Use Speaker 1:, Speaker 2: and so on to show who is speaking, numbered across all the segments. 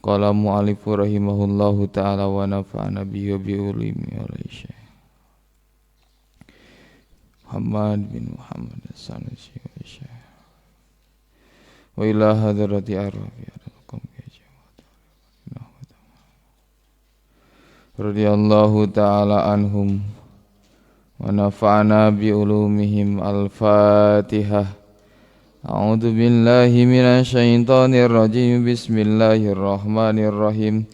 Speaker 1: Qala mu'allifu rahimahullahu ta'ala wa nafa'ana bihi wa bi ulumi alaihi. Muhammad bin Muhammad Sanusi wa ila hadrati arwahi radhiyallahu ta'ala anhum wa nafa'ana bi ulumihim. Al-Fatihah. A'udzu billahi minasyaitonir rajim. Bismillahirrahmanirrahim.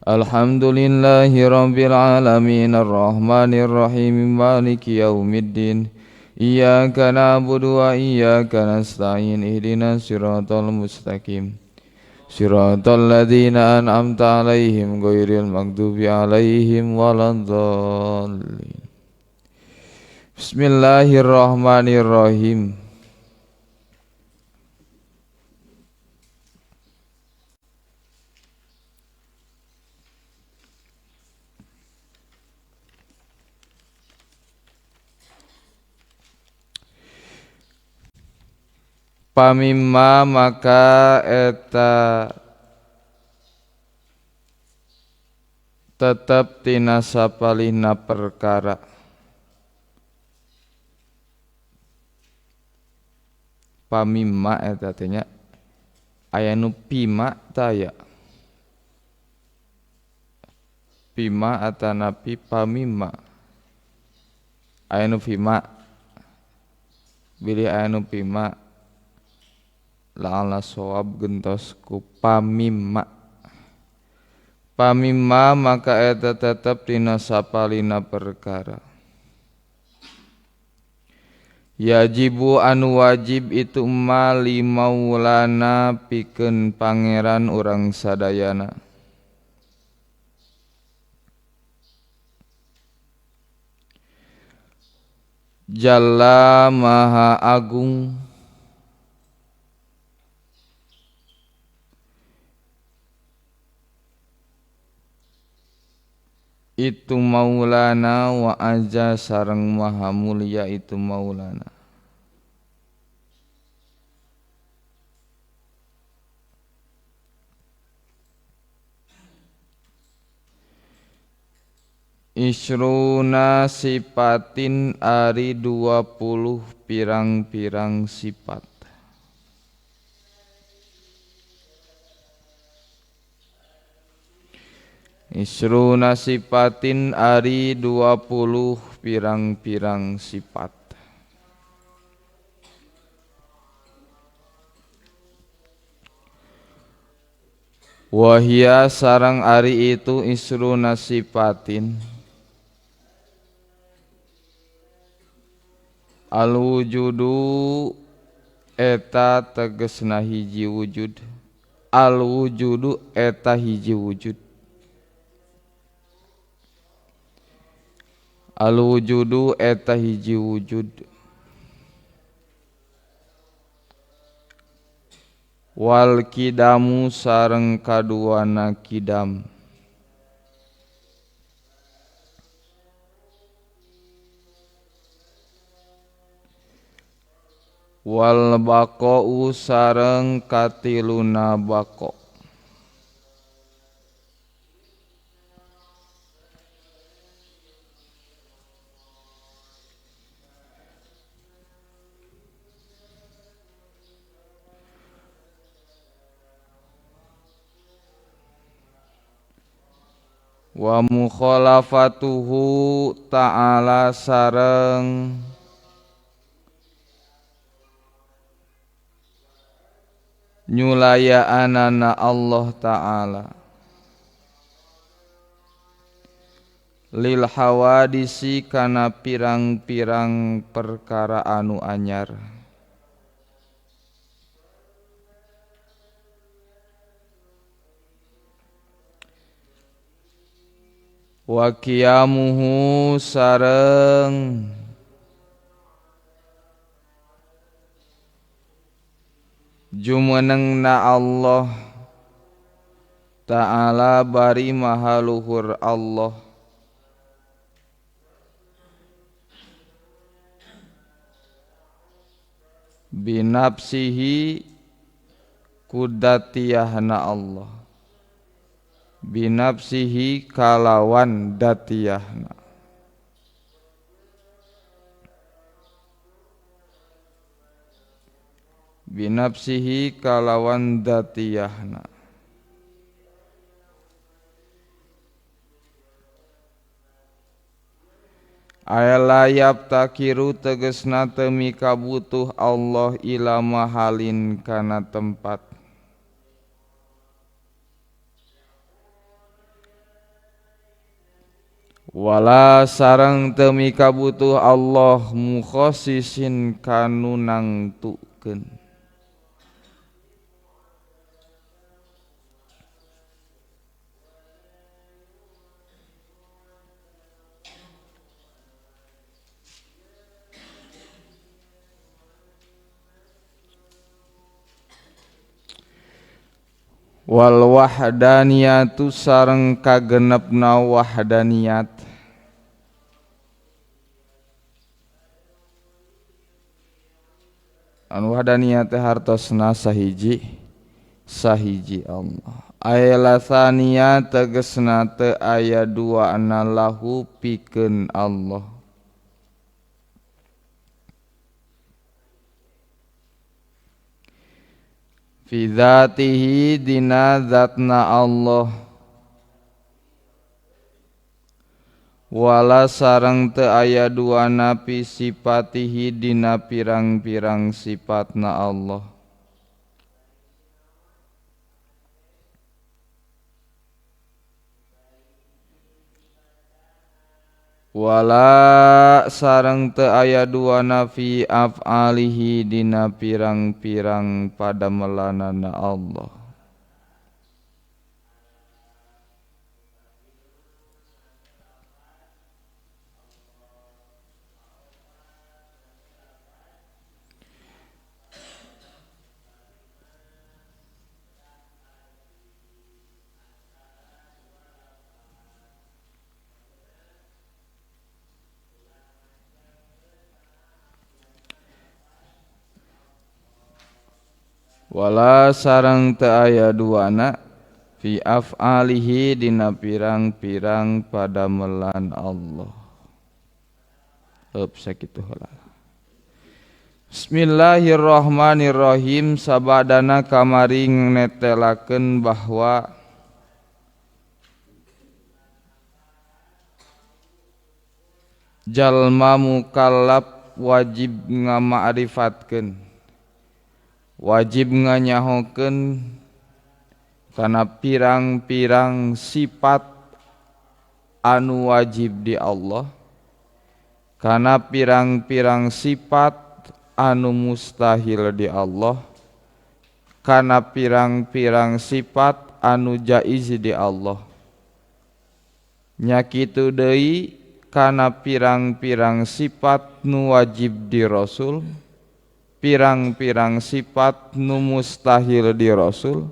Speaker 1: Alhamdulillahi rabbil alamin arrahmanir rahim maliki yaumiddin. Iyyaka na'budu wa iyyaka nasta'in ihdinas siratal mustaqim. Siratal ladzina an'amta 'alaihim ghairil maghdubi 'alaihim waladdallin. Bismillahirrahmanirrahim. Pamimma maka eta tetep tina sapalihna perkara pamimma eta teh nya aya nu pima taya pima atanapi pamimma aya nu pima bilih aya nu pima la'ala shawab gentos ku pamimma. Pamimma maka eta tetep dina sapalina perkara yajibu anu wajib itu ma limaulana pikeun pangeran urang sadayana. Jalla maha agung itu maulana wa aja sareng maha mulia itu maulana. Isruna sipatin ari 20 pirang-pirang sifat. Isruna sipatin ari 20 pirang-pirang sifat. Wahia sarang ari itu isruna sipatin al-wujudu eta tegesna hiji wujud. Al-wujudu eta hiji wujud. Al-wujudu eta hiji wujud. Wal kidamu sareng kaduana kidam. Wal baqa'u sareng katiluna baqa. Wa mukhalafatuhu ta'ala sareng nyulayaanana Allah ta'ala lil hawadisi kana pirang-pirang perkara anu anyar. Wa qiyamuhu sareng jumenengna Allah Ta'ala bari maha luhur Allah. Binafsihi kudatiyahna Allah. Binafsihi kalawan datiyahna. Binafsihi kalawan datiyahna. Aya yabtakiru tegesna teu mikabutuh Allah ila mahalin kana tempat. Wala sareng teu mikabutuh Allah mukhassisin kanu nangtukeun. Wal wahdaniyatu sareng kagenepna wahdaniyat. Anu wahdaniyat teh hartosna sahiji sahiji Allah. Aya lasaniya tegesna teu aya dua ana lahu pikeun Allah. Fi dzatihi dina zatna Allah. Wala sareng teu aya dua napi sipatihi dina pirang-pirang sifatna Allah. Wala sareng teu aya dua nafi af'alihi dina pirang-pirang padamelanana Allah. Wala sareng teu aya duana fi af'alihi dina pirang-pirang padamelan Allah. Eup sakitu heula. Bismillahirrahmanirrahim. Sabadana kamari netelakeun bahwa jalma mukallaf wajib ngama'rifatkeun, wajib nganyahokeun kana pirang-pirang sifat anu wajib di Allah, kana pirang-pirang sifat anu mustahil di Allah, kana pirang-pirang sifat anu jaiz di Allah. Nya kitu deui kana pirang-pirang sifat nu wajib di Rasul, pirang-pirang sifat nu mustahil di Rasul,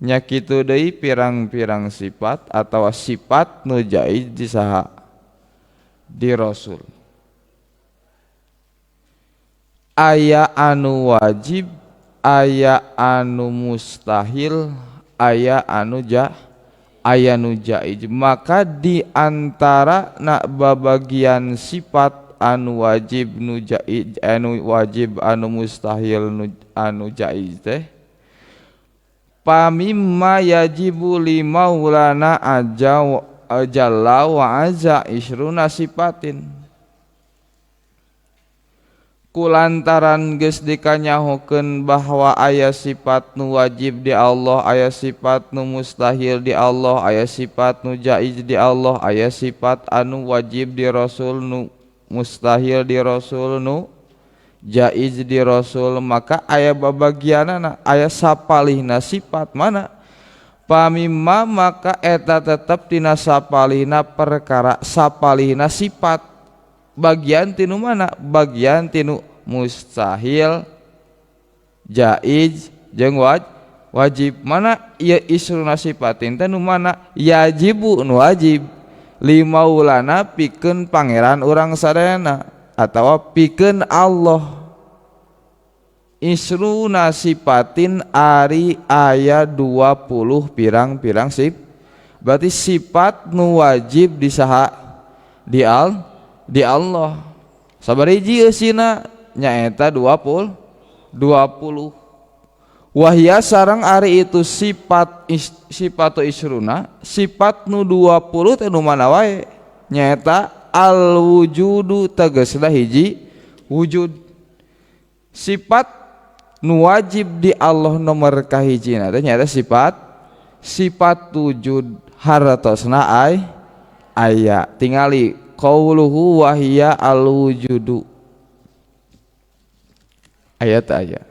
Speaker 1: nya kitu deui pirang-pirang sifat atawa sifat nu jaiz di saha di Rasul. Aya anu wajib, aya anu mustahil, aya anu aya nu jaiz. Maka di antara nak babagian sifat anu wajib nu jaiz, anu wajib anu mustahil nu anu jaiz teh pamimma yajibu li maulana aja jalla wa azza isruna sifatin. Kulantaran geus dikanyahokeun bahwa aya sifat nu wajib di Allah, aya sifat nu mustahil di Allah, aya sifat nu jaiz di Allah, aya sifat anu wajib di Rasul nu mustahil di Rasul nu jaiz di Rasul, maka aya babagianana, aya sapalihna sifat mana pamimma maka eta tetep tina sapalihna perkara sapalihna sifat bagian tinu mana bagian tinu mustahil jaiz jeung wajib. Mana ieu isruna sifatin teh nu mana yajibu nu wajib limaulana pikeun pangeran urang sadayana atawa pikeun Allah. Isruna sifatin ari aya 20 pirang-pirang Berarti sifat nu wajib di saha? Di Allah. Sabariji eusina nyaeta 20. Wahya sareng ari itu sifat sifatu isruna, sifat nu 20 teh nu mana wae? Nyaeta al wujudu tegasna hiji wujud. Sifat nu wajib di Allah nomor kahijina teh nyaeta sifat wujud hartosna aya. Tingali qauluhu wahya al wujudu. Ayat aya.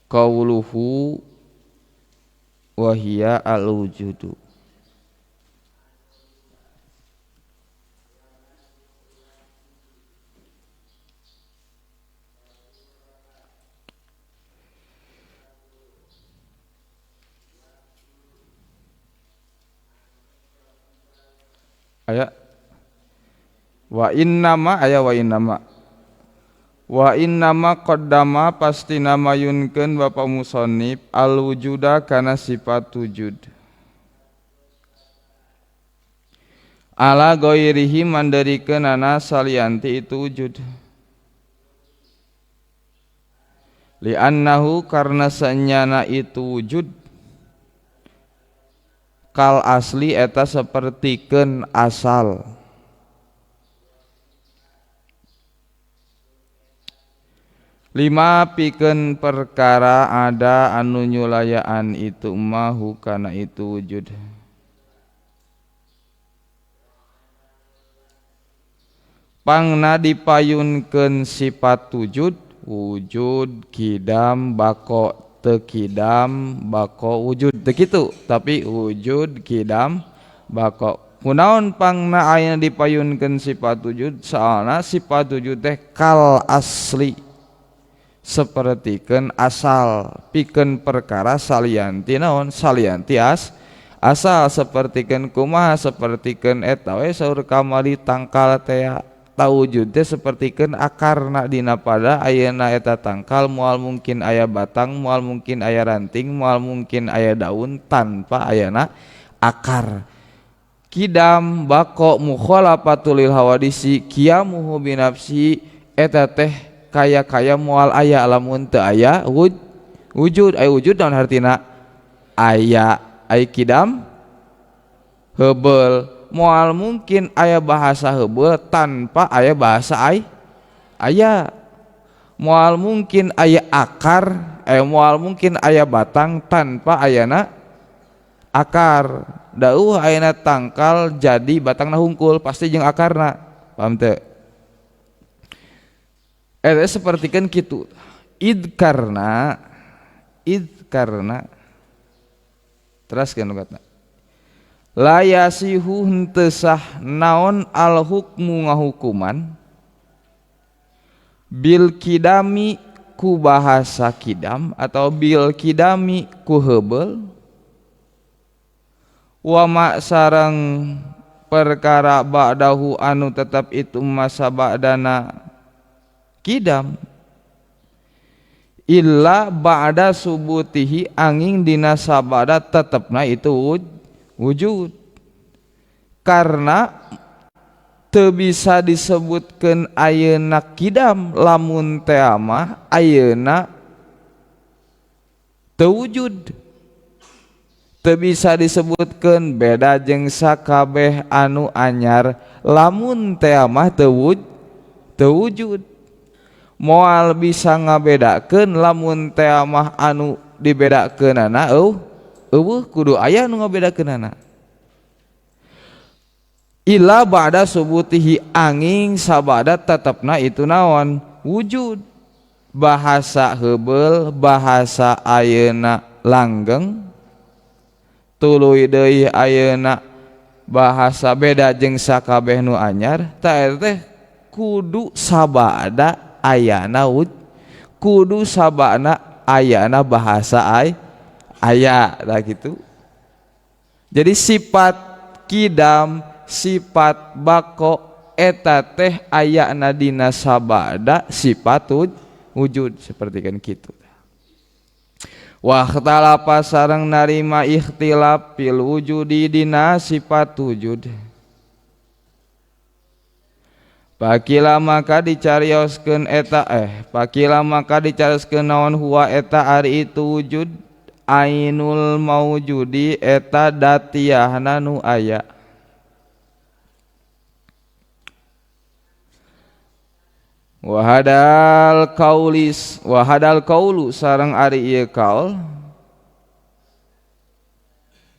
Speaker 1: Qauluhu wahya al wujudu. Aya wa innama aya wa innama wa innama qaddama pasti namayunkeun bapak musannif al wujuda kana sifat wujud ala ghairihi mandarikeunana salianti itu wujud li'annahu karena senyana itu wujud kal asli eta sapertikeun asal. Lima pikeun perkara ada anu nyulayaan itu mahu kana itu wujud. Pangna dipayunkeun sifat wujud, wujud kidam bako teu kidam bako wujud teu kitu, tapi wujud kidam bako. Kunaon pangna aya dipayunkeun sifat wujud? Soalna sifat wujud teh kal asli sapertikeun asal pikeun perkara salianti naon salianti asal sapertikeun kumaha sapertikeun eta we saur kamari tangkal teh tawujud teh sapertikeun akarna dina pada ayeuna eta tangkal moal mungkin aya batang moal mungkin aya ranting moal mungkin aya daun tanpa ayana akar. Kidam bako mukhalafatul lil hawadisi qiyamuhu binafsi eta teh kaya-kaya moal aya lamun teu aya wujud. Aya wujud naon hartina? Aya ai kidam heubeul moal mungkin aya bahasa heubeul tanpa aya bahasa aya. Moal mungkin aya akar, moal mungkin aya batang tanpa ayana akar. Dauh ayana tangkal jadi batangna hungkul pasti jeung akarna. Paham teu? Sepertikan kitu. Id karena teraskeun logatna. La yasihu henteu sah naon al hukmu ngahukuman bil kidami ku bahasa kidam atau bil kidami ku heubeul wa ma sareng perkara ba'dahu anu tetap itu masa ba'dana kidam illa ba'da subutihi angin dina sabada tetepna itu wujud. Karena teu bisa disebutkeun ayeuna kidam lamun teh mah ayeuna teu wujud. Teu bisa disebutkeun beda jeung sakabeh anu anyar lamun teh mah teu wujud. Moal bisa ngabedakeun lamun teh mah anu dibedakeunana eueuh kudu aya nu ngabedakeunana. Illa ba'da subutihi angin sabada tetepna itu naon wujud. Bahasa heubeul bahasa ayeuna langgeng tuluy deui ayeuna bahasa beda jeung sakabeh nu anyar tah eta teh kudu sabada ayana kudu sabana ayana bahasa aya lah gitu. Jadi sifat kidam sifat bako eta teh ayana dina sabada sifat wujud seperti kan kitu. Wa ikhtalafa sareng narima ikhtilaf fil wujudi dina sifat wujud. Pakila maka dicarioskeun eta pakila maka dicarioskeun naon huwa eta ari itu wujud ainul maujudi eta datiahna nu aya. Wahadal kaulis wahadal kaulu sareng ari ieu kaul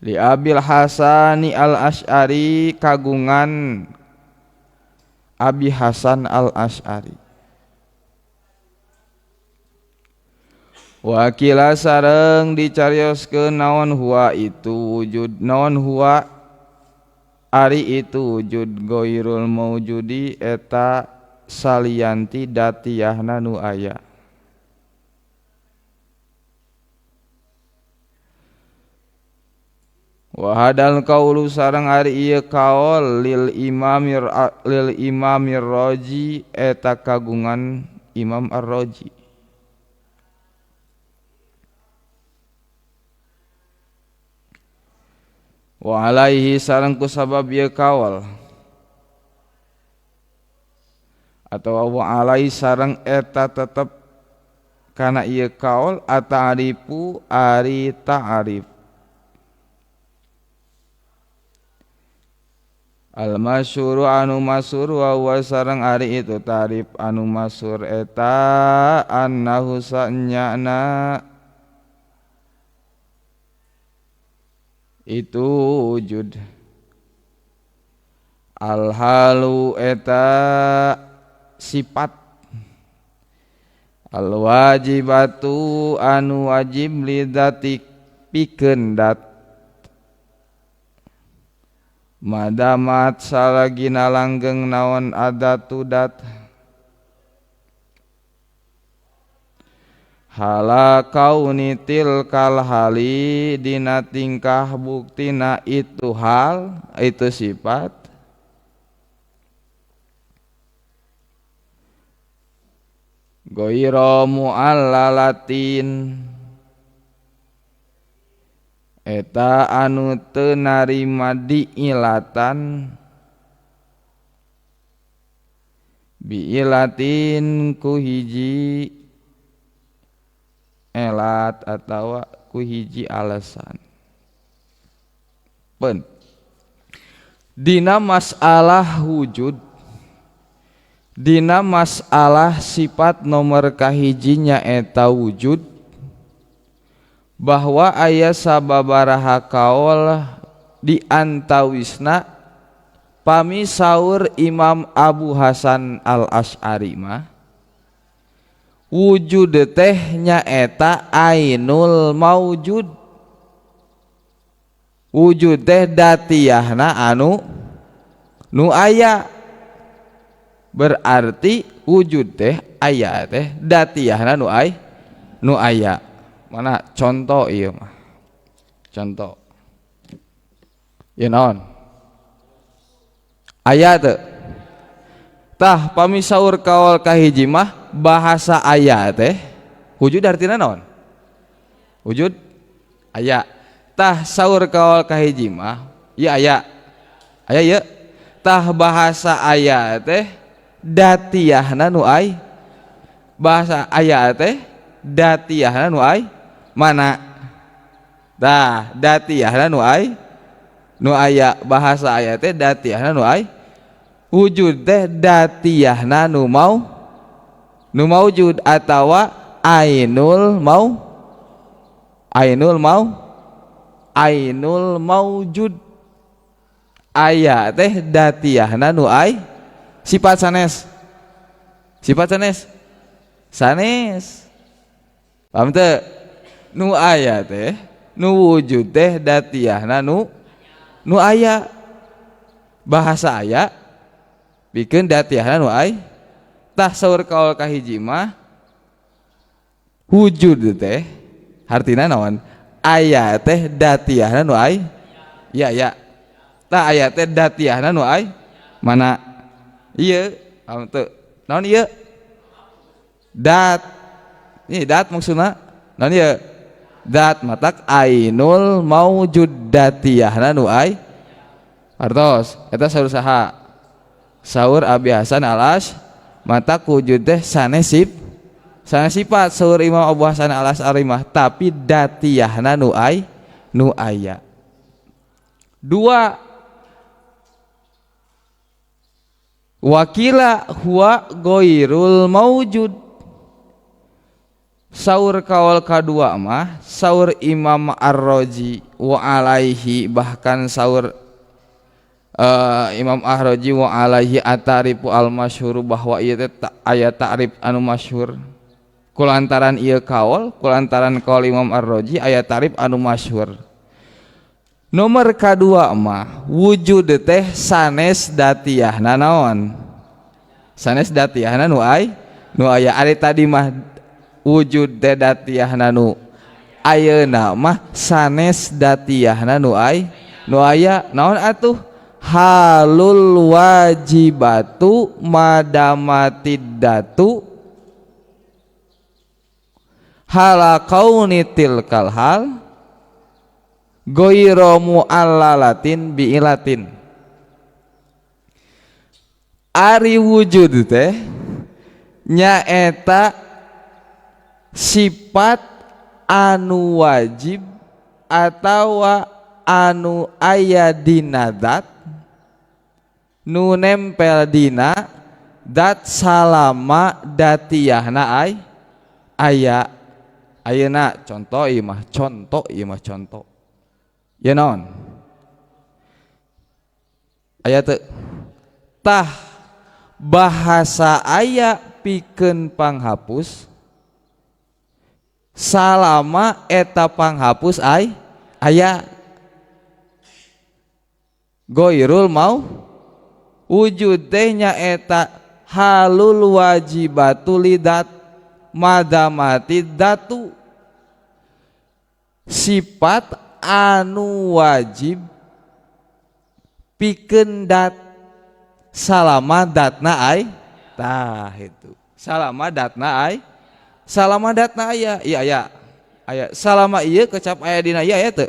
Speaker 1: li Abil Hasani Al Asy'ari kagungan Abi Hasan Al-Asy'ari. Wakila sareng dicarioskeun naon huwa itu wujud naon huwa ari itu wujud goirul maujudi eta salianti datiahna nu aya. Wahadal kaulu sareng ari ieu kaol lil imamir raji eta kagungan Imam Ar-Raji. Wa alaihi sareng kusabab ieu kaol atawa wa alaihi sareng eta tetep kana ieu kaol ata'rifu ari ta'rif. Al-masyhuru anu masyhur wa huwa sareng ari itu tarif anu masyhur eta annahu sanyana itu wujud al-halu eta sifat al-wajibatu anu wajib lidzati pikeun dat madamat salagina langgeng naon adatu dat hala kauni tilkal hali dina tingkah buktina itu hal itu sifat goiro mu'allalatin eta anu teu narima diilatan biilatin ku hiji elat atawa ku hiji alasan. Pen dina masalah wujud dina masalah sifat nomor kahijinya eta wujud bahwa aya sababaraha kaol di antawisna pami saur Imam Abu Hasan Al-Asy'ari mah wujud teh nyaeta ainul maujud wujud teh datiahna anu nu aya berarti wujud teh aya teh datiahna nu ay nu aya. Mana contoh ieu mah contoh ieu naon aya teu tah pami saur kaol kahiji mah bahasa aya teh wujud artina naon wujud aya tah saur kaol kahiji mah ieu aya aya ieu tah bahasa aya teh datiahna nu ay bahasa aya teh datiahna nu ay mana tah datiahna nu ay nu aya bahasa aya teh datiahna nu ay wujud teh datiahna nu mau nu maujud atawa ainul mau ainul mau ainul maujud aya teh datiahna nu ay sifat sanes sifat sanes sanes paham teu nu aya teh nu wujud teh datiahna nu nu aya bahasa aya pikeun datiahna nu ay tah saur kaul kahiji mah wujud teh hartina naon aya teh datiahna nu ay ya ya tah aya teh datiahna nu ay mana ieu paham teu naon ieu dat ini dat maksudna naon ieu Dat matak ainul maujud datiyahna nu ay artos eta saur saha saur Abi Hasan Al-Asy'ari matak wujud teh sanes sanes sifat saur Imam Abu Hasan Al-Asy'ari mah tapi datiyahna nu ay nu aya. Dua wakila huwa ghairul maujud saur kaul kadua mah saur Imam Ar-Razi wa alaihi bahkan saur Imam Ar-Razi wa alaihi atarifu al-masyhur bahwa ieu teh aya ta'rif anu masyhur kulantaran ieu kaul kulantaran kaul Imam Ar-Razi aya ta'rif anu masyhur. Nomor kadua mah wujud teh sanes datiyahna naon sanes datiyahna nu ay nu aya ari tadi mah wujud teh datiyahna nu ayeuna mah sanes datiyahna nu ay nu aya naon atuh halul wajibatu madamatid datu hala kauni tilkal hal ghairu mu'allalatin bi'ilatin. Ari wujud teh nyaeta sifat anu wajib atawa anu aya dina dat nu nempel dina dat salama datiyahna ay aya. Ayeuna contoh ieu mah contoh ieu mah contoh ya naon aya teu tah bahasa aya pikeun panghapus salama eta panghapus ay aya ghairul mau wujud teh nyaeta halul wajibatu lidat madamati datu sifat anu wajib pikeun dat salama datna ay tah itu salama datna ay salama datna aya iya aya aya salama ieu kecap aya dina ieu aya teu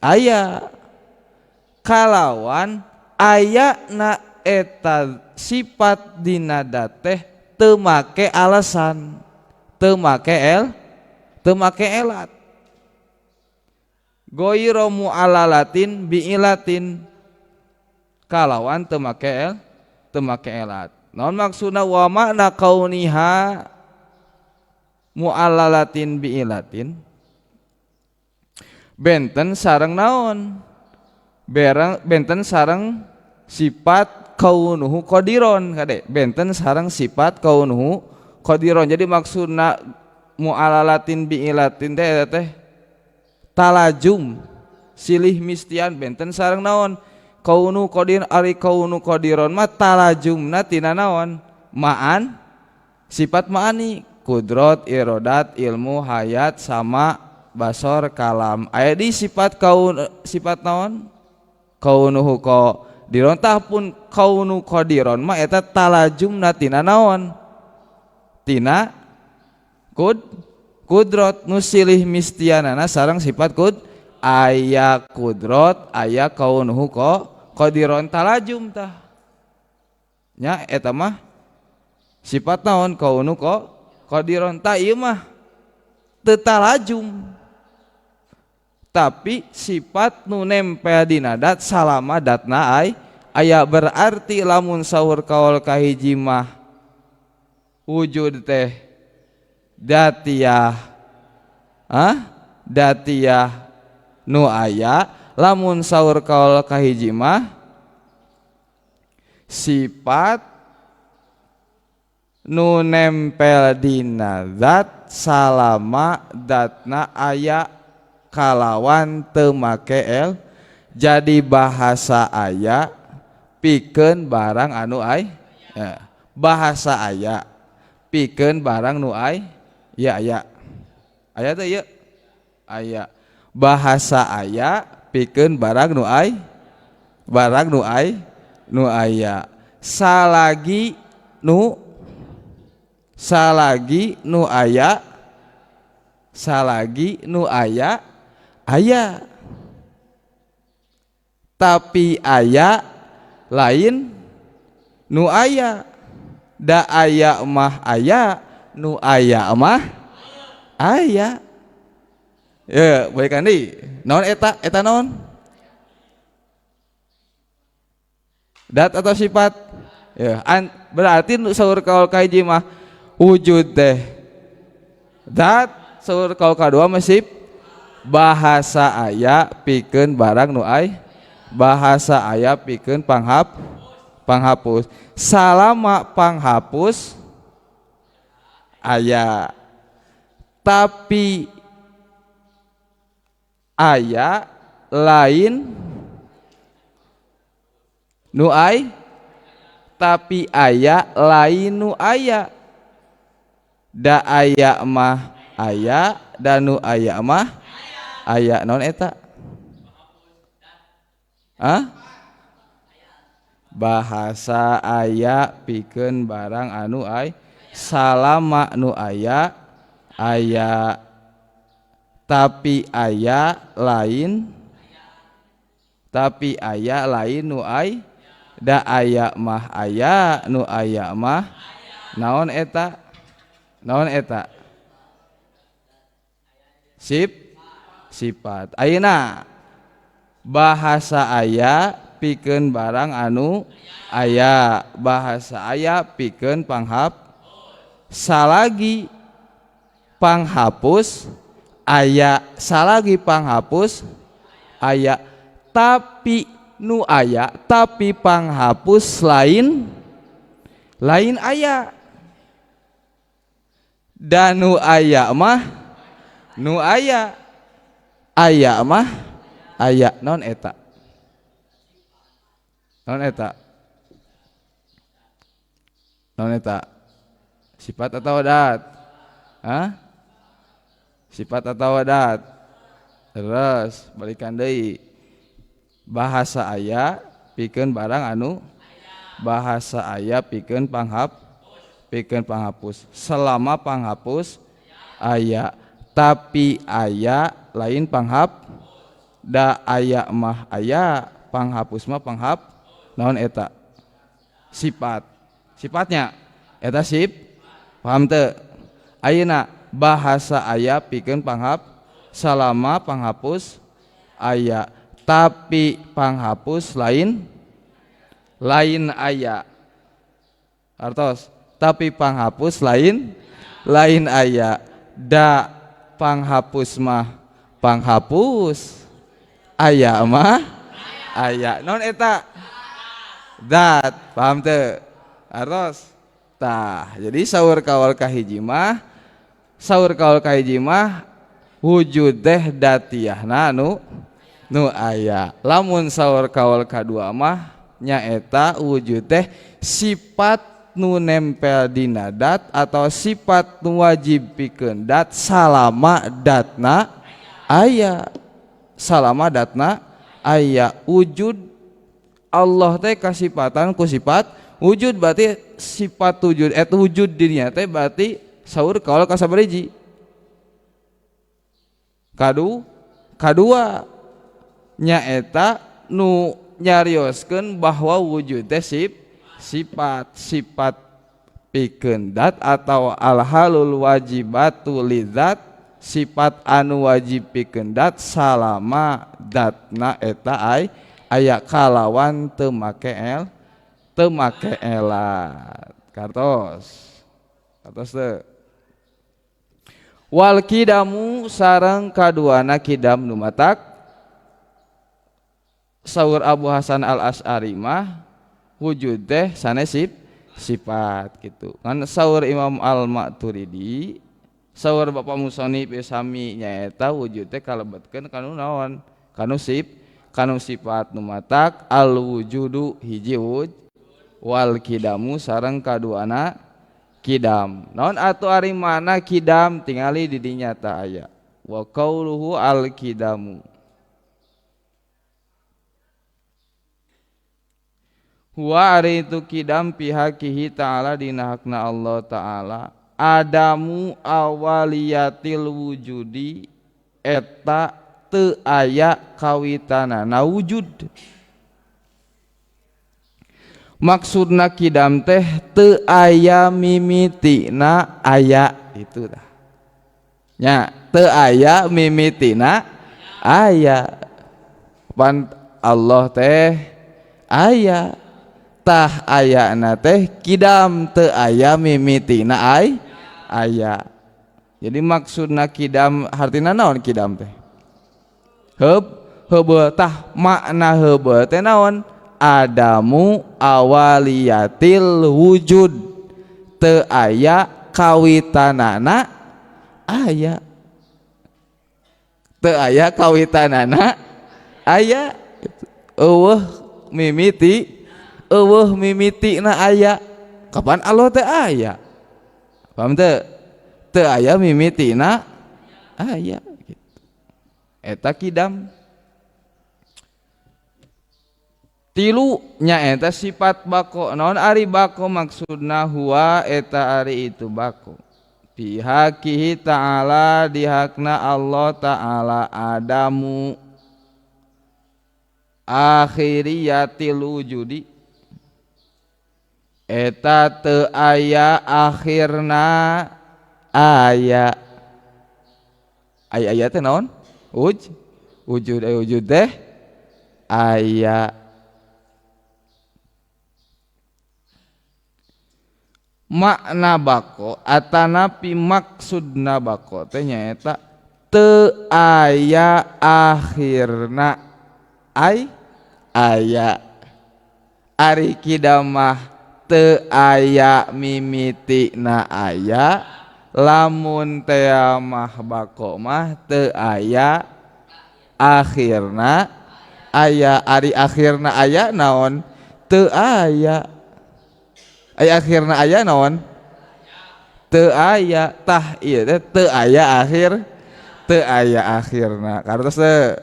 Speaker 1: aya kalawan aya na eta sifat dina dat teh teu make alasan teu make el teu make elat ghairu mu'allalatin bi'ilatin kalawan teu make el teu make elat. Naon maksudna wa makna kauniha mu'allalatin bi'ilatin benten sareng naon bereng benten sareng sifat kaunuhu qadiron kade benten sareng sifat kaunuhu qadiron. Jadi maksudna mu'allalatin bi'ilatin teh teh talajum silih mistian benten sareng naon kaunu qadir ari kaunu qadiron mah talajumna tina naon ma'an sifat ma'ani kudrot irodat ilmu hayat sama basor kalam aya di sifat kaun sifat naon kaunuhu qadiron tah pun kaunu qadiron mah eta talajumna tina naon tina kudrot nu silih mistianana sareng sifat kud aya kudrot aya kaunuhu qadiron talajum tah nya eta mah sifat naon kaunu qadiron tah ieu mah teu talajum tapi sifat nu nempel dina dat salama datna ay aya berarti lamun saur kaul kahiji mah wujud teh datiyah datiyah nu aya lamun saur kaul kahiji mah sifat nu nempel dina zat salama datna aya kalawan teu make el jadi bahasa aya pikeun barang anu ay ya. Bahasa aya pikeun barang nu ay ya aya aya teh ieu aya bahasa aya pikeun barang nu ay barang nu ay nu aya salagi nu aya Salagi nu aya aya. Tapi aya lain nu aya. Da aya mah aya, nu aya mah aya. Ya, balikan deui. Naon eta? Eta naon? Dat atau sifat? Ya, berarti saur kaul kahiji mah wujud teh dat, saur kaul kadua mah sif bahasa aya pikeun barang nu ay, bahasa aya pikeun panghapus. Salama panghapus aya, tapi aya lain nu ay, tapi aya lain nu aya. Da aya mah aya, da nu aya mah aya. Naon eta? Hah? Bahasa aya pikeun barang anu ay, salama nu aya aya, tapi aya lain, tapi aya lain nu ay, da aya mah aya, nu aya mah naon eta? Naon eta? Sip sifat. Ayeuna bahasa aya pikeun barang anu aya, bahasa aya pikeun panghap, salagi panghapus aya, salagi panghapus aya, tapi nu aya tapi panghapus lain lain aya. Dan nu aya mah nu aya, aya mah aya. Naon eta? Naon eta? Naon eta? Sifat atau dat? Hah? Sifat atau dat? Terus balikan deui. Bahasa aya pikeun barang anu, bahasa aya pikeun panghap, pikeun panghapus. Selama panghapus aya, tapi aya lain panghap, da aya mah aya, panghapus mah panghap. Naon eta? Sifat. Sifatnya eta sip. Paham teu? Ayeuna bahasa aya pikeun panghap, salama panghapus aya, tapi panghapus lain lain aya. Artos, tapi panghapus lain lain aya. Da panghapus mah panghapus, aya mah aya. Naon eta? Dat. Paham teu? Artos. Tah, jadi saur kaul kahiji mah, saur kaul kahiji mah wujud teh datiahna nu nu aya. Lamun saur kaul kadua mah nyaeta wujud teh sifat nu nempel dina dat atau sifat nu wajib pikeun dat salama datna aya. Salama datna aya. Wujud Allah teh kasipatan ku sifat wujud, berarti sifat wujud eta wujud dirinya teh berarti saur kaul kasabariji. Kadua nyaeta nu nyarioskeun bahwa wujud teh sifat, sifat pikeun dat atau alhalul wajibatu lidzat, sifat anu wajib pikeun dat salama datna eta ay aya kalawan teu make el, teu make elat. Kartos. Kartos teu. Wal kidamu sareng kaduana kidam nu matak saur Abu Hasan Al Asy'ari mah wujud teh sanes sifat gitu. Ngan saur Imam Al Maturidi, saur Bapak Musonif sami nyaeta wujud teh kalebetkeun kanu naon? Kanu kanu sifat nu matak al wujudu hiji wujud wal kidamu sareng kaduana kidam. Naon atuh ari mana kidam tingali di dinya ta aya. Wa qauluhu al kidamu. Huwa ari itu kidam pihakihi ta'ala dina hakna Allah ta'ala. Adamu awaliyatil wujudi eta teu aya kawitanana wujud. Maksudna kidam teh teu aya mimitina aya itu tah. Nya teu aya mimitina aya. Pan Allah teh aya tah ayana teh kidam teu aya mimitina ay aya. Jadi maksudna kidam hartina naon kidam teh? Heubeul tah makna heubeul teh naon? Adamu awaliyatil wujud teu aya kawitanana aya. Teu aya kawitanana aya. Eueuh mimiti, eueuh mimitina aya. Kapan Allah teh aya? Paham teu? Teu aya mimitina aya gitu. Eta kidam. Tilu nyaeta sifat bako. Naon ari bako maksudna huwa eta ari itu bako. Pihakihi ta'ala dihakna Allah ta'ala adamu akhiriyatil wujudi eta teu aya akhirna aya. Aya aya teh naon? Wujud aya wujud teh aya. Makna bako atanapi maksudna bako teh nyaeta teu aya akhirna ay aya. Ari kidamah teu aya mimitina aya, lamun tea mah bako mah teu aya akhirna aya. Ari akhirna aya naon? Teu aya. Aya akhirna aya naon? Teu aya. Tah ieu teh teu aya akhir, teu aya akhirna. Kartos teu?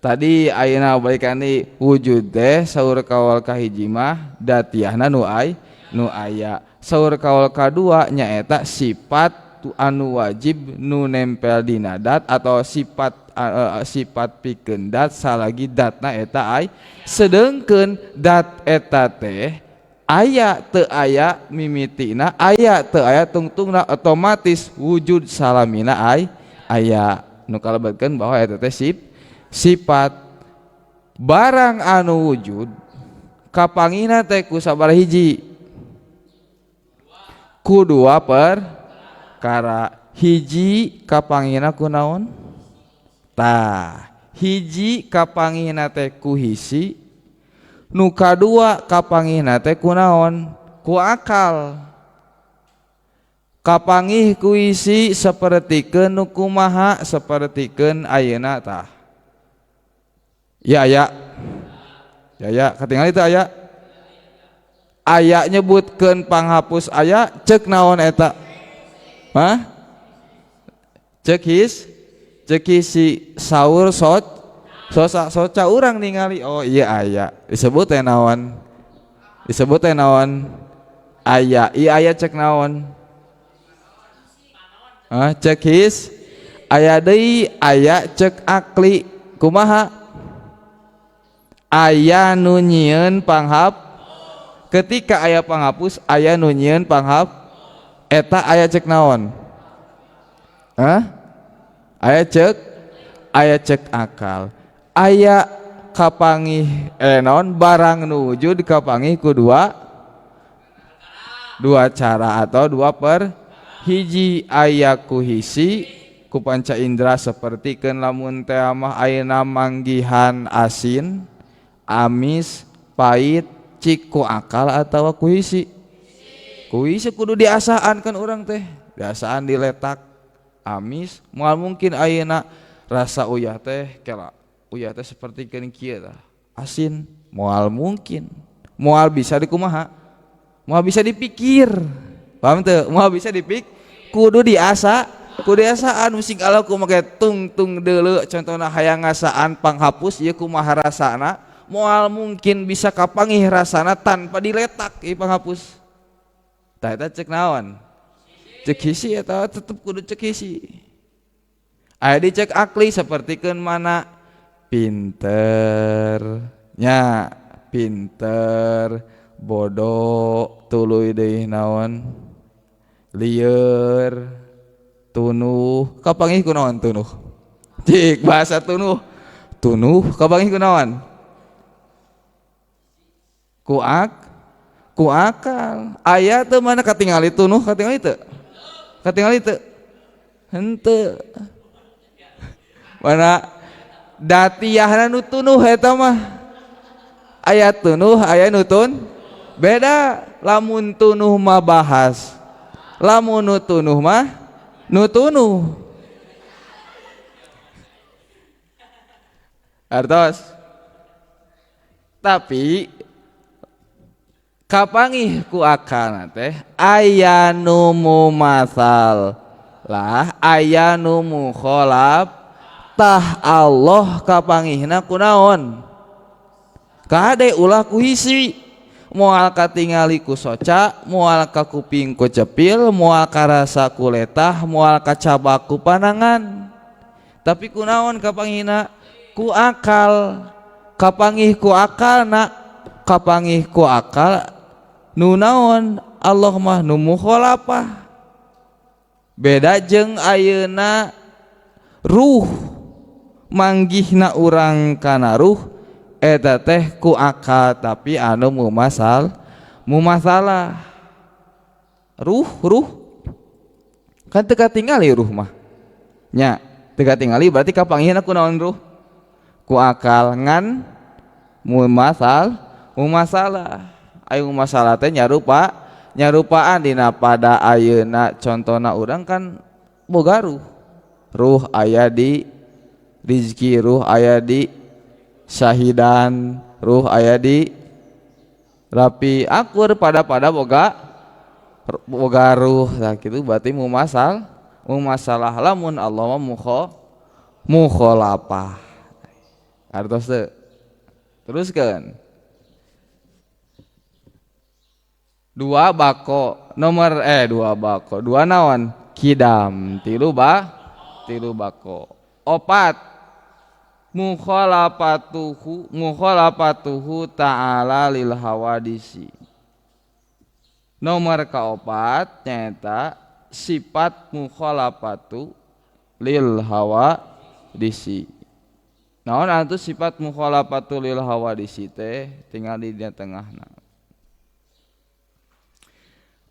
Speaker 1: Tadi ayeuna balikan deui wujud teh saur kaul kahiji mah datiahna nu ay nu aya. Saur kaul kadua nyaeta sifat tu anu wajib nu nempel dina dat atau sifat sifat pikeun dat salagi datna eta ay. Sedengkeun dat eta teh aya teu aya mimitina aya teu aya tungtungna otomatis wujud salamina ay aya. Nu kalebetkeun bahwa eta teh sifat barang anu wujud kapangina teh ku sabaraha hiji? Ku dua perkara. Hiji kapangina ku naon? Tah, hiji kapangina teh ku hisi, nu kadua kapangihna teh ku naon? Ku akal. Kapangih ku isi sapertikeun nu kumaha sapertikeun ayeuna tah. Ya aya. Ya aya, katingali teu aya? Aya nyebutkeun panghapus aya ceuk naon eta? Hah? Ceuk his? Ceuk hisi saur soc sosa soca urang ningali oh iya aya disebut teh naon? Disebut teh naon? Aya. Iya aya cek naon? Hah, cek his? Aya deui aya cek akli. Kumaha? Aya nu nyieun panghap. Ketika aya panghapus aya nu nyieun panghap eta aya cek naon? Hah? Aya cek? Aya cek akal. Aya kapangih naon barang nu wujud kapangih ku dua cara atau dua per hiji. Aya ku hisi ku panca indera sapertikeun lamun teh mah ayeuna manggihan asin, amis, pahit, cik ku akal atawa ku hisi? Ku hisi kudu diasaan kan urang teh, diasaan diletak amis, moal mungkin ayeuna rasa uyah teh kela uyah teh sapertikeun kieu tah asin, moal mungkin, moal bisa dikumaha, moal bisa dipikir, paham teu? Moal bisa dipik, kudu diasa, kudu diasaan musik ala kumaha tungtung deuleu contohna hayang ngasaan panghapus ieu kumaha rasana, moal mungkin bisa kapangih rasana tanpa diletak ieu panghapus. Tah eta cek naon? Cek hisi eta tetep kudu cek hisi. Aya dicek akli sapertikeun mana pinter nya, pinter bodoh tuluy deui naon lieur tunuh kapanggih ku naon tunuh cik bahasa tunuh tunuh kapanggih ku naon ku ku akal. Aya teu mana katingali tunuh, katingali teu? Katingali teu? Henteu. Mana datiahna nu tunuh eta mah. Aya tunuh, aya nu tun. Beda lamun tunuh mah bahas. Lamun nu tunuh mah nu tunuh. Artos. Tapi kapangih ku akal teh aya nu mumasal lah, aya nu mukholaf tah Allah kapangihna kunaon kade ulah ku hisi moal katingali ku soca, moal ka kuping ku cepil, moal karasa ku letah, moal kacabak ku panangan. Tapi kunaon kapangihna ku akal, kapangih ku akalna, kapangih ku akal nu naon Allah mah nu mukhalafah. Beda jeung ayeuna ruh manggihna urang kana ruh eta teh ku akal tapi anu mumasalah. Ruh ruh kan teu katingali ruh mah nya, teu katingali berarti kapanggihna ku naon ruh ku akal ngan mumasalah. Ayo masalah teh nyarupaan dina pada ayeuna contona urang kan boga ruh. Ruh aya di rizki, ruh aya di syahidan, ruh aya di rapi akur pada boga ruh. Nah kitu berarti mumasalah lamun Allah mah mukhalafah. Artos teu? Teruskeun. Dua bako nomor dua bako dua naon kidam tilu bako opat mukhalafatuhu ta'ala lil hawadisi. Nomor kaopat nyaeta sifat mukhalafatu lil hawadisi. Naon atuh sifat mukhalafatu lil hawadisi teh tinggal di tengahna.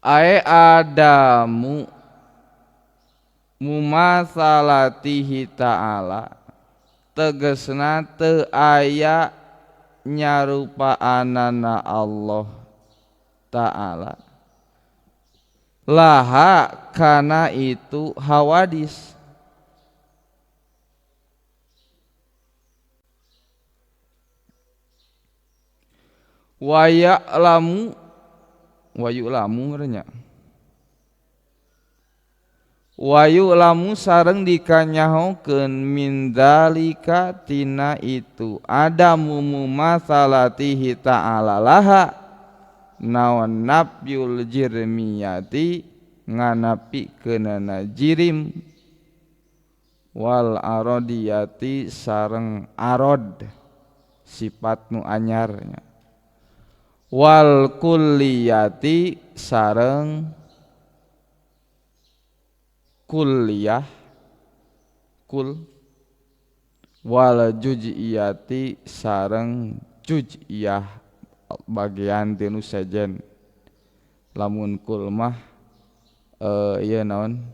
Speaker 1: Ae adamu mumasalatihi ta'ala tegesna teu aya nyarupaanana Allah ta'ala laha kana itu hawadis. Wa ya'lamu wayulamu renya wayulamu sareng dikanyahokeun min dzalika tina itu adamu mumasalatihi ta'ala laha naon nafyul jirmiyati nganapikeunana jirim wal arodiyati sareng arod sifat nu anyarnya wal kulliyati sareng kulliyah kul wal juz'iyati sareng juz'iyah bagian tinu sejen. Lamun kul mah ieu naon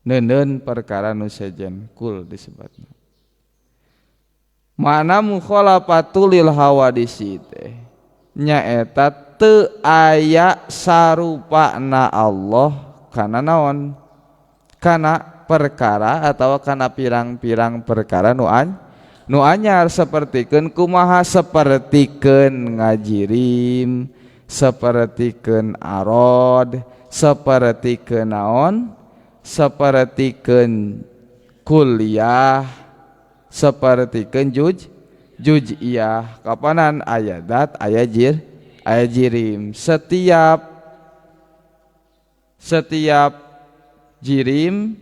Speaker 1: neuneun perkara nu sejen kul disebutna. Mana mukhalafatu lil hawadisi teh nyaeta teu aya sarupana Allah kana naon kana perkara atau kana pirang-pirang perkara nu anyar sapertikeun kumaha sapertikeun ngajirim sapertikeun arod sapertikeun naon sapertikeun kuliah sapertikeun juz'iyah. Kapanan aya dat aya jir aya jirim. Setiap Setiap jirim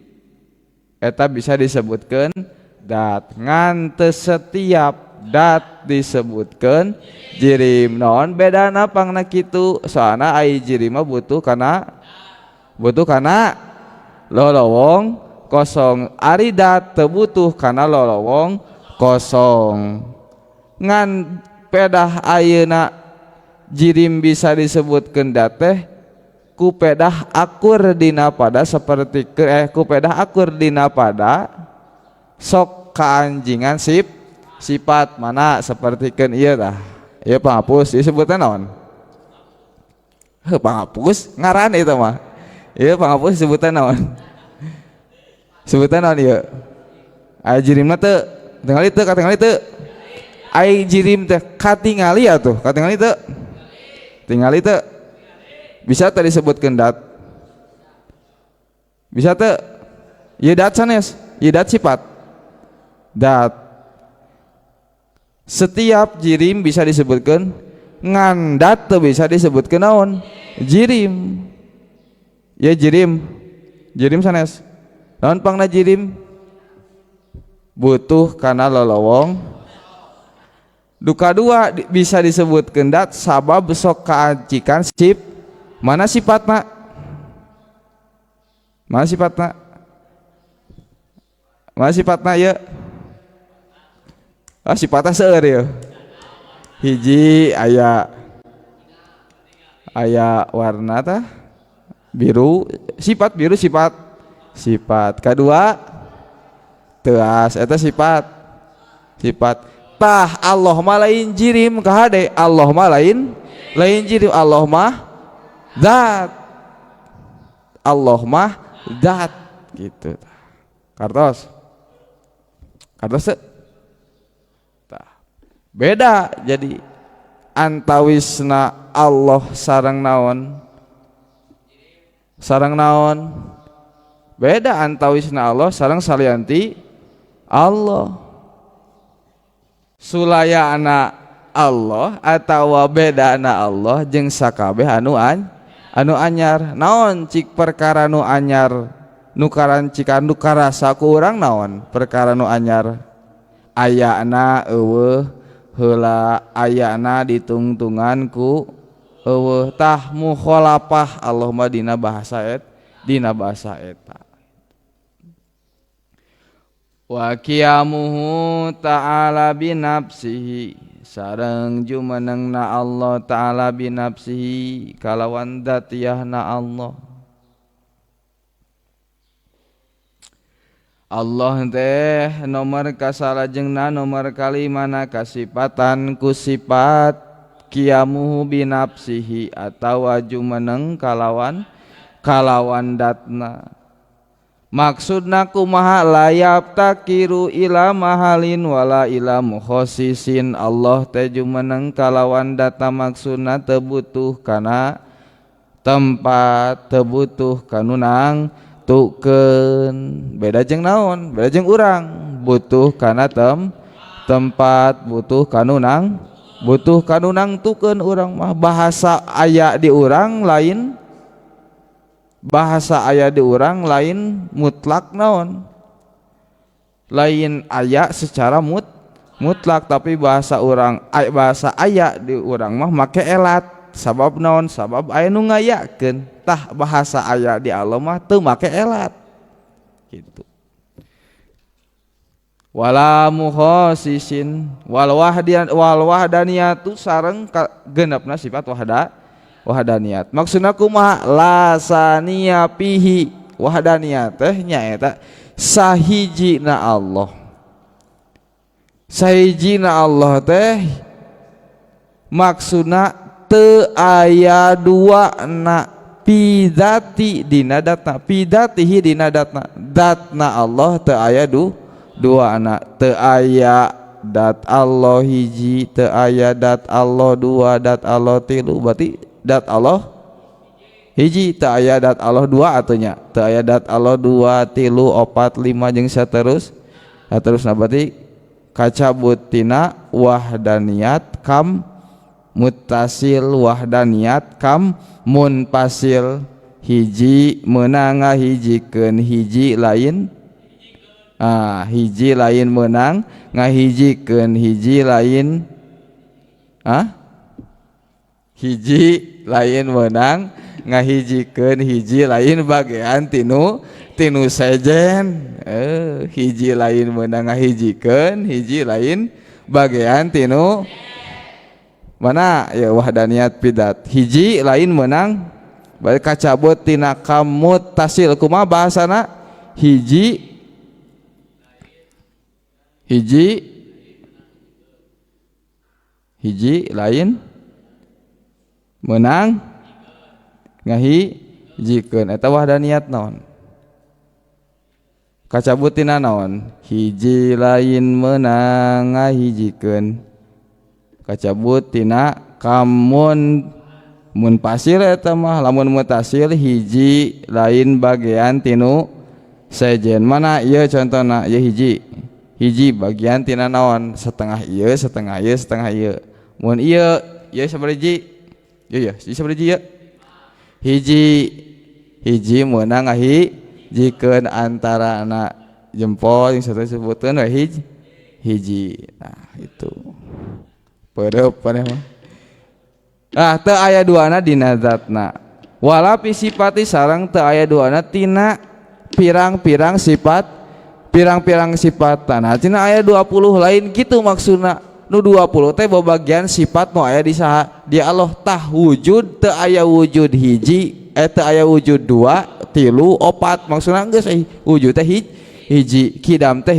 Speaker 1: eta bisa disebutkan dat, ngan teu setiap dat disebutkan jirim. Naon bedana pangna kitu? Soalna ai jirim mah butuh kana lolowong kosong, ari dat teu butuh kana lolowong kosong. Ngan pedah ayeuna jirim bisa disebutkan dat teh ku pedah akur dina pada seperti ku pedah akur dina pada sok kaanjingan sifat mana sapertikeun ieu tah. Ieu panghapus, ieu sebutna naon? Heuh, panghapus ngaran itu mah. Ieu panghapus sebutan naon? Sebutan naon ieu? Aya jirimna teu? Tingali teu? Katingali teu? Ai jirim teh katingali atuh, katingali teu? Tingali teu? Bisa teu disebutkeun dat? Bisa teu? Ieu dat sanes, ieu dat sifat. Dat. Setiap jirim bisa disebutkan, ngan dat teu bisa disebutkeun naon? Jirim. Ya jirim. Jirim sanes. Naon pangna jirim? Butuh kana lolowong. Duka dua bisa disebutkeun dat sabab sok kaancikan mana sifatna? Mana sifatna? Mana sifatna ya? Ah, sifatna seueur ya. Hiji aya aya warna tah biru, sifat biru sifat sifat. Kedua teas eta sifat sifat. Tah, Allah mah lain jirim kahade, Allah mah lain lain jirim, Allah mah zat. Allah mah zat gitu. Kartos. Kartos teu? Tah. Beda jadi antawisna Allah sareng naon? Sareng naon? Beda antawisna Allah sareng salianti Allah. Sulayana Allah atawa bedana Allah jeung sakabeh anu anyar. Naon cik perkara nu anyar nu karancikan nu karasa ku urang? Naon perkara nu anyar? Ayana euweuh heula, ayana ditungtungan ku euweuh. Tah, mukhalafah Allah mah dina bahasa eta. Wa qiyamuhu ta'ala binafsihi, sareng jumenengna Allah ta'ala binafsihi kalawan dzatiyahna Allah. Allah teh nomor kasalajengna, nomor kalimana kasipatan ku sifat qiyamuhu binafsihi atawa jumeneng kalawan kalawan datna. Maksudna kumaha? Layap takiru ila mahalin wala ila mukhosisin. Allah teh jumeneng kalawan data maksudna teu butuh kana tempat, teu butuh kanu nangtukeun. Beda jeung naon? Beda jeung urang butuh kana tempat, butuh kanu nangtukeun. Urang mah bahasa aya di urang lain, bahasa aya di urang lain mutlak naon, lain aya secara mutlak, tapi bahasa urang bahasa aya di urang mah make elat. Sabab naon? Sabab aya nu ngayakeun. Tah, bahasa aya di Allah mah teu make elat gitu. Wala mukhasisin wal wahdian wal wahdaniyatu sareng genepna sifat wahdaniyat. Maksudna kumaha? La saniya fihi. Wahdaniyat teh nyaeta sahijina Allah. Sahijina Allah teh maksudna teu aya dua na pidati dina datna, pidatihi dina datna. Datna Allah teu aya dua na, teu aya dat Allah hiji, teu aya dat Allah dua, dat Allah tilu. Berarti dat Allah hiji, teu aya dat Allah dua atunya, teu aya dat Allah dua, tilu, opat, lima jeung saterus. Berarti kacabut tina wahdaniyat kam muttasil, wahdaniyat kam munfasil. Hiji meunang ngahijikeun hiji lain, ah hiji lain meunang ngahijikeun hiji lain, ah hiji lain meunang ngahijikeun hiji lain bagian tinu tinu sejen. Hiji lain meunang ngahijikeun hiji lain bagian tinu mana ya wahdaniyat pidat. Hiji lain meunang balik kacabut tina kamut tasil kumaha bahasana hiji hiji hiji lain meunang ngahijikeun eta wahdaniyat naon kacabut tina naon hiji lain meunang ngahijikeun kacabut tina kamun mun pasir eta mah lamun mutasil hiji lain bagian tinu sejen. Mana ieu contona ieu hiji hiji bagian tina naon setengah ieu setengah ieu setengah ieu. Mun ieu ieu sabaraha hiji ieu ieu sabaraha hiji ieu hiji hiji meunang ngahijikeun antarana jempol jeung satu sebuteun we hiji hiji. Nah itu peureub maneh mah. Ah teu aya duana dina zatna wala fi sifati sareng teu aya duana tina pirang-pirang sifat pirang-pirang sifat. Nah tina aya 20 lain kitu maksudna nu 20 teh babagian sifat nu aya di saha di Allah. Tah wujud teu aya wujud hiji teu aya wujud dua tilu opat maksudna geus wujud teh hiji kidam teh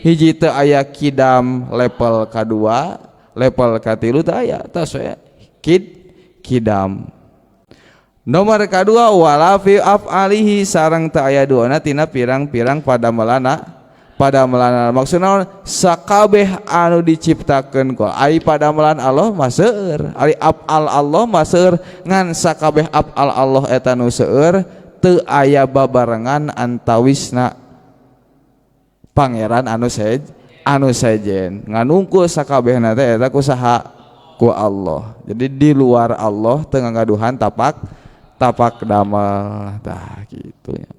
Speaker 1: hiji teu aya kidam level kadua level katilu teu aya tos we kidam. Nomor kadua wala fi af'alihi sareng teu aya duana tina pirang-pirang padamelana padamelan maksudna sakabeh anu diciptakeun ku ai padamelan Allah mah seueur ari af'al Allah mah seueur ngan sakabeh af'al Allah eta nu seueur teu aya babarengan antawisna pangeran anu anu sejen ngan unggul sakabehna teh eta ku saha ku Allah. Jadi di luar Allah teu ngagaduhan tapak tapak damel tah kitu nya.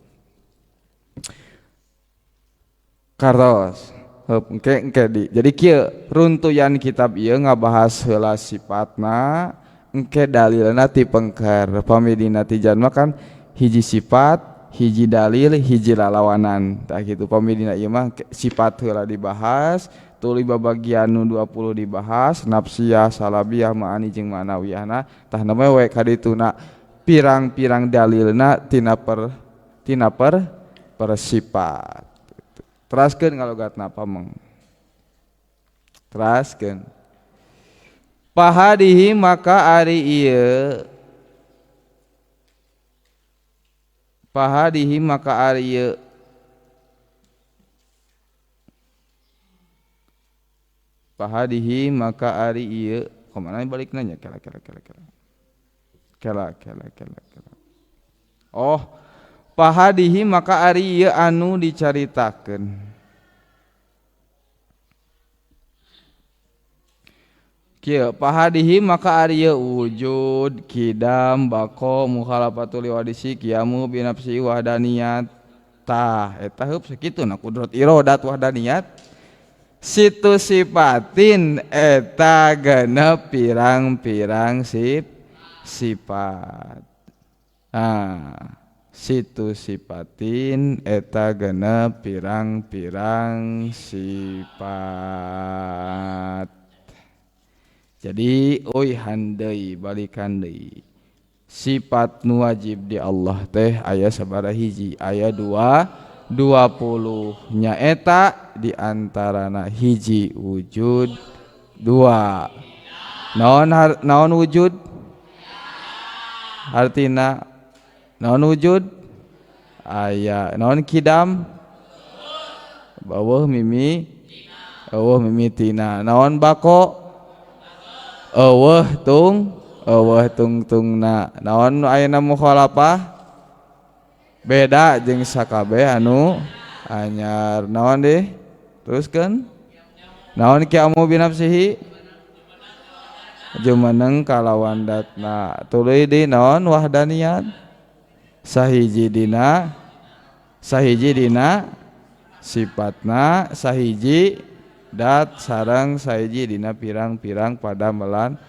Speaker 1: Kartos engke engke di. Jadi kieu runtuyan kitab ieu ngabahas heula sifatna engke dalilna ti pengker. Pami dina ti jalma kan hiji sifat, hiji dalil, hiji lalawanan. Tah kitu pami dina ieu mah sifat heula dibahas, tuluy babagian nu 20 dibahas, nafsiyah, salabiyah, ma'ani jeung ma'nawiyahna. Tah namanya we kadituna pirang-pirang dalilna tina per persifat. Teraskeun ngalogatna pameng. Teraskeun. Pahadihi maka ari ieu pahadihi maka ari ieu pahadihi maka ari ieu kumaha balik nanya kela kela kela kela kela kela kela kela. Oh pahadihi maka ari ieu anu dicaritakeun kieu pahadihi maka ari ieu wujud kidam baqo mukhalafatul wadisi qiyamu binafsi wahdaniyat. Tah eta heup sakitu na kudrat iradat wahdaniyat situ sifatin eta genep pirang-pirang sifat. Ah situ sifatin eta genep pirang-pirang sifat. Jadi euy handeuy balikan deui sifat nu wajib di Allah teh aya sabaraha hiji aya 20 nyaeta di antarana hiji wujud dua naon naon wujud artina naon wujud aya naon kidam baweuh mimi eueuh mimitina naon bako eueuh tung eueuh tungtungna naon ayeuna mukhalafah beda jeung sakabeh anu anyar naon deh teruskeun naon qiyamu binafsihi jumeneng kalawan datna tuluy di naon wahdaniyat Sahiji dina, sahiji dina sifatna, sahiji dat sareng sahiji dina pirang-pirang padamelan.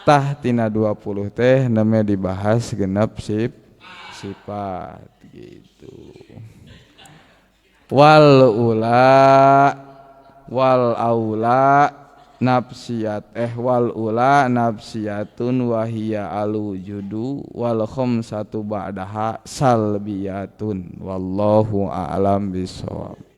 Speaker 1: Tah, tina 20 teh namanya dibahas genep sifat gitu. Wal ula, wal aula nafsiyat, wal ula nafsiyatun wahia alujudu wal khamsatu ba'daha salbiyatun. Wallahu a'lam bisawab.